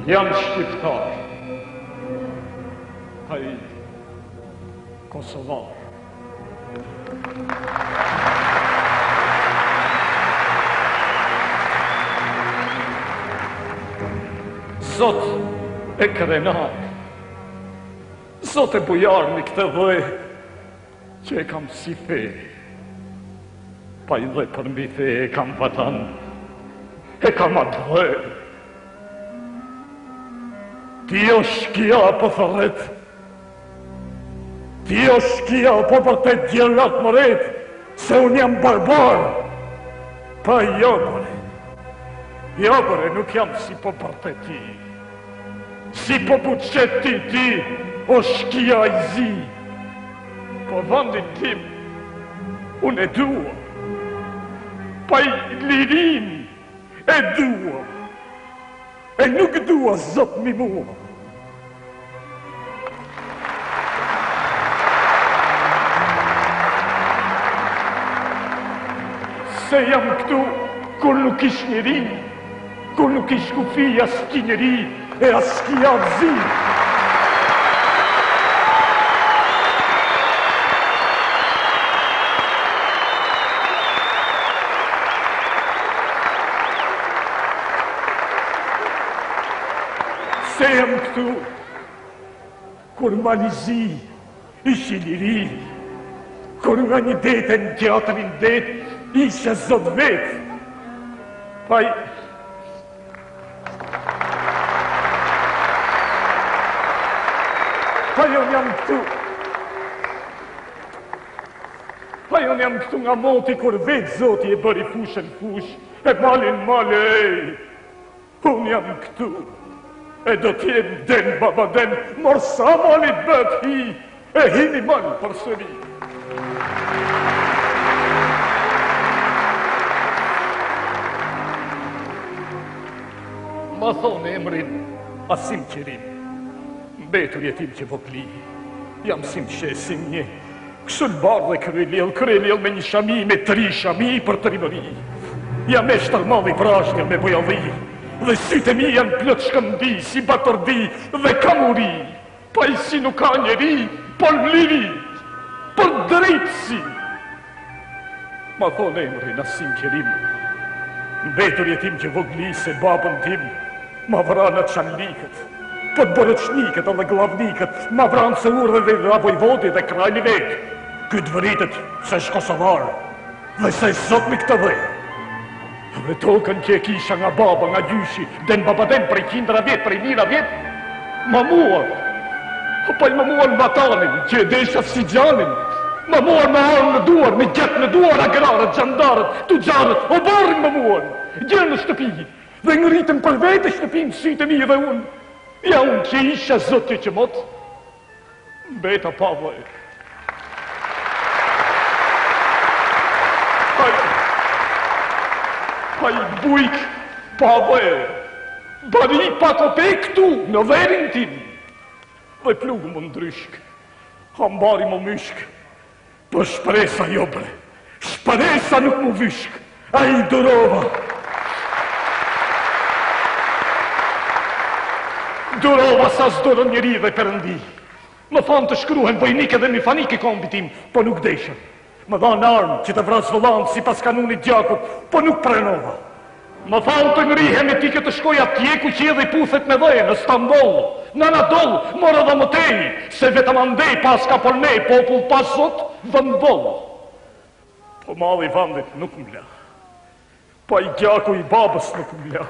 Jam shqiptar. Ai kosovar. Zot e krenar. Zot e bujar në këtë dhe që e kam si fe. Pa i dhe përmbi fe e kam vatan, e kam atdhe. Ti o shkia po thërret, ti o shkia po vërtet gjerat më ret, se unë jam barbar. Pa jo, bre, jo, bre, nuk jam si po bërtet ti. Si po buçet ti ti, o shkia i zi, po vendin tim, unë e dua, pa i lirinë e dua, e nuk dua zot mi mua. Se jam këtu kur nuk ish njeri, Kur nuk ish kufi as ki njeri e as shkia zi. Se jam këtu kur Mali i Zi ish i liri, kur nga një det e në tjetrin det ishe zot vetë. Paj, Paj, unë jam këtu. Paj, unë jam këtu nga moti kur vetë zoti e bëri fushën fushë, e malin mal, ej. Unë jam këtu, e do t'jem den baba den, mor sa mali bëhet hi, e hini mal përsëri. Ma thonë emrin Asim Qerim, mbetur jetim që vogli, jam si më sheh, si më njeh, Kësulëbardhë e kryelel, kryelel me një shami, me tri shami për trimëri. Jam eshtër madhi vrashnja me bojalli, dhe sytë e mi janë plot shkëndi, si batërdi dhe kam uri. Pa i si nuk ka njeri, për liri, për drejtësi. Ma thonë emrin Asim Qerim, mbetur jetim që vogli se babën tim, Ma vranë çamlikët, podboroçnikët edhe gllavnikët, ma vranë se urdhër dha vojvodi dhe krali vetë. Ky të vritet se është kosovar dhe se zot mi këtë dhe. Dhe tokën që e kisha nga baba, nga gjyshi, den babaden prej qindra vjet, prej mijëra vjet, ma muar. Po pa ma muar vatanin, që e desha si xhanin, ma muar me armë në duar, me gjak në duar, agrarët, xhandarët, tuxharët, oborrin ma muar, gjer në shtëpi, Dhe ngritën për vete shtëpinë sytë e mi dhe unë, ja unë që isha zoti që mot, mbeta pa dhe. Paj, paj bujk pa dhe, bari pa kope këtu në dheun tim, dhe plugu m'u ndryshk, hambari m'u myshk, Po shpresa jo bre, shpresa nuk m'u vyshk, ai durova. Durova sa s'duron njeri dhe perëndi. Më thanë të shkruhem vojnik edhe myfanik i kombit tim, po nuk desha. Më dhanë armë që të vras vëllanë sipas kanunit gjakut, po nuk pranova. Më thanë të ngrihem e tike të shkoj atje ku qielli puthet me dhe, në Stamboll, në Anadoll, mor edhe më tej, se vetëm andej paska për ne popull pa zot, vend boll. Po malli i vendit nuk më la. Po ai gjaku i babës nuk më la.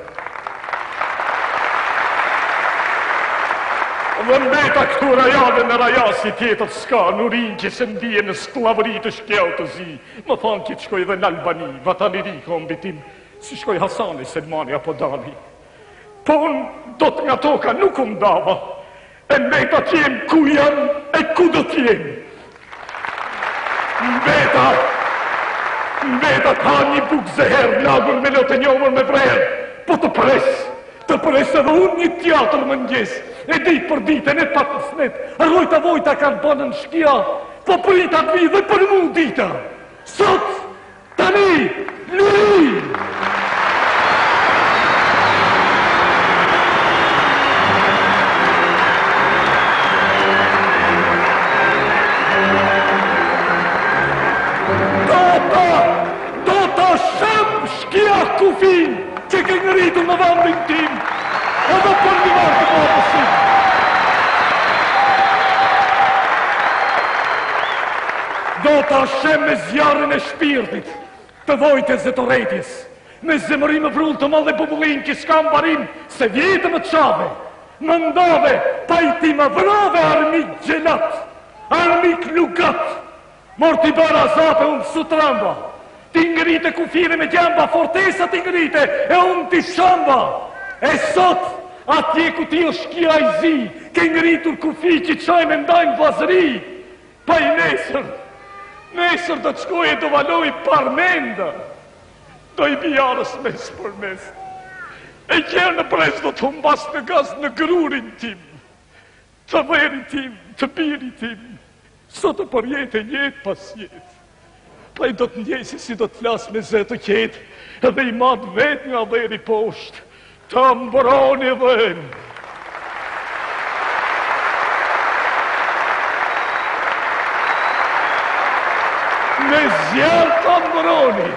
Dhe mbeta këtu rajave në raja si tjetër s'ka, në urinë që s'e ndien në skllavëri të shkjaut të zi. Më thanë që të shkoj dhe në Albani, vatan i ri kombit tim, si shkoi Hasani, Selmani apo Dani. Po unë dot nga toka nuk u ndava, e mbeta t'jem ku jam e ku do t'jem. Mbeta, mbeta të ha një bukë zeher, lagur me lot e njomur me vrer, po të pres, të pres edhe unë një tjetër mëngjes, e ditë për ditë, e net pas net, rrojta vojta kanë banën shkia, po prita të vi dhe për mu dita. Sot, tani, liri! ta shemb me zjarrin e shpirtit, të vojtjes dhe të urrejtjes, me zemërim e vrull të madh e bubullimë që s'ka mbarim, se vjet më çave, më ndave, paj ti më vrave armik xhelat, armik lugat, Mor ti bëre azap e unë s'u trëmba Ti ngrite kufire me gjemba Fortesa ti ngrite e unë t'i shëmba E sot atje ku ti o shkia i zi Ke ngritur kufi që çajmë e ndajmë vllazëri Paj nesër Nesër do të shkoj e do valoj parmenda Do i bi arës mes për mes E gjer në brez do të humbas në gaz në grurin tim Të dherit tim, të birit tim, sot e përjetë e jetë pas jetë. Paj do të ndjej se si do të flas me zë të qetë, edhe i madh vetë nga dheri poshtë, ta mbroni dhenë. Me zjarr ta mbroni,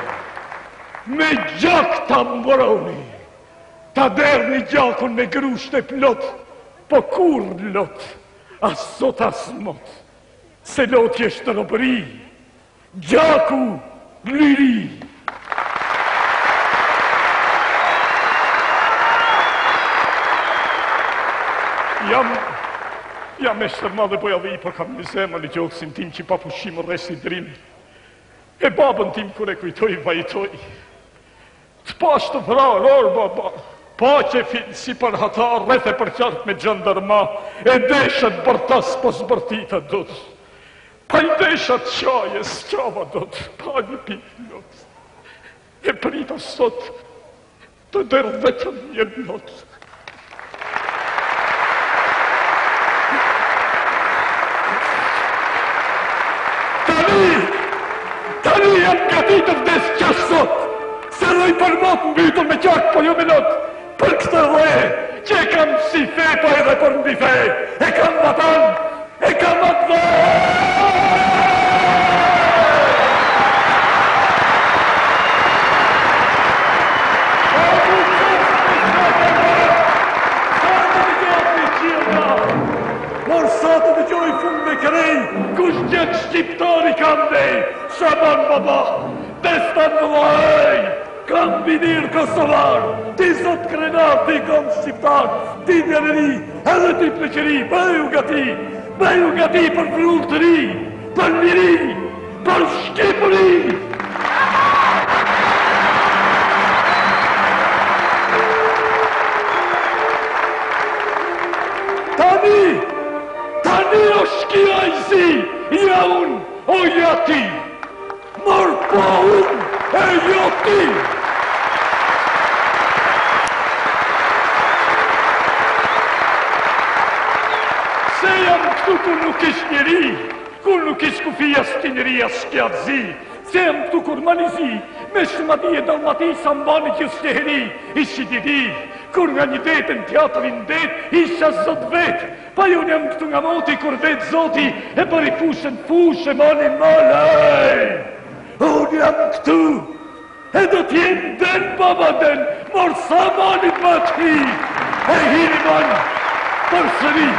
me gjak ta mbroni, ta derdhni gjakun me grushte plot, Po kurrë lot, as sot as mot, se loti është robëri, gjaku liri. Jam, jam eshtër madhe bojalli, po kam një zemër në gjoksin tim që pa pushim rreh si drin. E babën tim kur e kujtoj, vajtoj. Të pashë të vrarë, or baba, pa qefin si për hata, rreth e përqark me xhandërma, e desha të bërtas, po s'bërtita dot. Paj desha të qaj, e s'qava dot, pa një pikë lot. E prita sot, të derdh vetëm një lot. Tani, tani jam gati të vdes që sot, se rroj për mot mbytur me gjak, po jo me lot, për këtë dhe, që e kam si fe, po edhe për mbi fe, e kam vatan, e kam atdhe. Por sa të dëgjoj fund me krej, kush gjak shqiptari kam nej, Shaban baba, destan vëllai, kam ilir kosovar, ti zot krenar, ti komb shqiptar, ti djelëri, edhe ti pleqëri, bëju gati, bëju gati për vrull të ri, për liri, për Shqipëri! Tani, tani o shkia i zi, ja unë, o ja ti, mor po unë, e jo ti. Se jam këtu kur nuk ish njeri, Kur nuk ish kufi as tinëri as shkia t'zi, se jam këtu kur Mali i Zi, me Shumadi e Dalmati sa mbani gjithë shqeheri, ishi didi, kur nga një det në tjetrin det, isha zot vetë, pa unë jam këtu nga moti, kur vetë zoti e bëri fushën fushë e malin mal, ej! Unë jam këtu, E do t'jem den baba den, mor sa malit më të hi, e hini man përsëri.